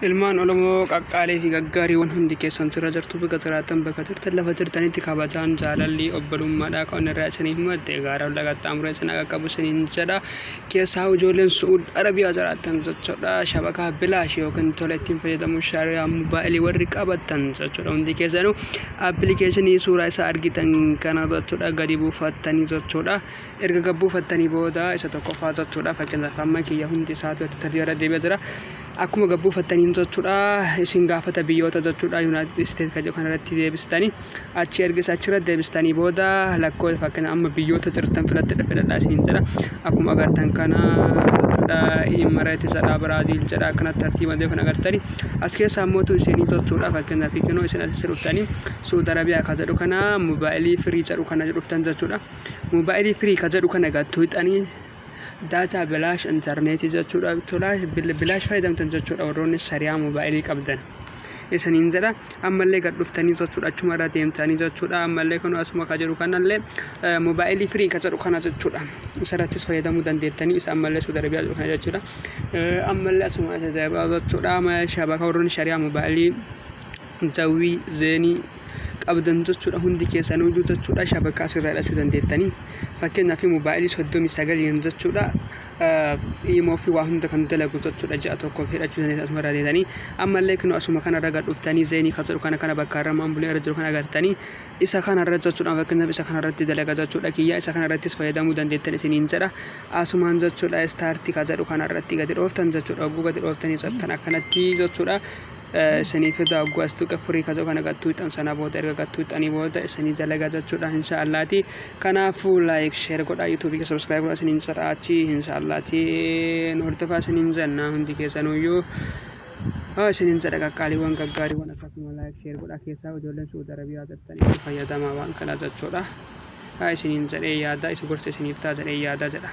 Ilmaan Oromoo qaqqaalii fi gaggaariiwwan hundi keessan sirra jirtu, bakka jiraattan, bakka jirtan, lafa jirtanitti kabajaan jaalalli obbolummaadhaa kan irraa isiniif madde gaara ol qaxxaamuree isin qaqqabu isiniin jedha. Keessaa ijoolleen Su'uud Arabiyaa jiraattan jechuudha. Shabakaa bilaash yookiin tola ittiin fayyadamu shari'aa mobaayilii warri qabattan jechuudha. Hundi keessanuu appilikeeshinii suuraa isaa argitan kana jechuudha gadi buufattanii jechuudha. Erga gad buufattanii booda isa tokkoffaa jechuudha. Fakkeenyaaf, amma kiyya hundi isaatu tartiiba irra deebi'aa jira. Akkuma gad buufattaniin jechuudha, isin gaafata biyyoota jechuudha. United States kan jedhu kanarratti deebistanii, achi erga isa achirra deebistanii booda lakkoofsa, fakkeenya amma biyyoota jirtan filatte filadhaa isiniin jedha. Akkuma agartan kana jechuudha, Imareet jedha, Biraaziil jedha, akkanatti tartiiba deemu kan agartanii as keessaa mootu isinii jechuudha. Fakkeenyaaf, kunoo isin asii dhuftanii Suud Arabiyaa kan jedhu kana, mobile free jedhu kana dhuftan jechuudha. Mobile free kan jedhu kana gattuuxanii data bilaash intarneetii jechuudha. Bilaash fayyadamtan jechuudha, warroonni shari'aa mobaayilii qabdan. Isiniin jedha, ammallee gad dhuftanii jechuudha, achuma irra deemtanii jechuudha. Ammallee kun asuma ka jedhu kanallee mobile free ka jedhu kana jechuudha. Isarrattis fayyadamuu dandeettanii. Isa ammallee Suud Arabiyaa jedhu kana jechuudha. Ammallee asuma jechuudha, shabaka warroonni shari'aa mobaayilii jawwii zeenii qabdan jechuudha, hundi keessanuu jechuudha, shabakaa asirraa hidhachuu dandeettanii. Fakkeenyaaf, mobaayilii 39n jechuudha, imo fi waa hunda kan dalagu jechuudha, ji'a tokkoof hidhachuu dandeettan asuma irraa deetanii. Ammallee kun asuma kanarra gad dhuftanii zeenii kan jedhu kana bakka irra maambulee irra jiru kana agartanii, isa kanarra jechuudha. Fakkeenyaaf, isa kanarratti dalaga jechuudha kiyya. Isa kanarrattis fayyadamuu dandeettan isiniin jedha. Asumaan jechuudha, start kan jedhu kanarratti gadi dhooftan jechuudha. Hogguu gadi dhooftanii jettan akkanatti jechuudha isinii fida. Hogguu as tuqe free ka jedhu kana gattuu hixan sana booda, erga gattuu hixanii booda isinii dalaga jechuudha, inshaallaati. Kanaafuu like, share godhaa, YouTubeii ke subscribe godhaa isiniin jedha. Achi inshaallaati nu hordofaa isiniin jenna. Hundi keessanuyyuu isiniin jedha, qaqqaaliiwwan gaggaariiwwan, akkasuma like, share godhaa. Keessaa ijoolleen Suudi Arabiyaa jirtan itti fayyadamaa waan kana jechuudha. Isiniin jedhee yaada isa gorsa isiniif ta'a jedhee yaada jedha.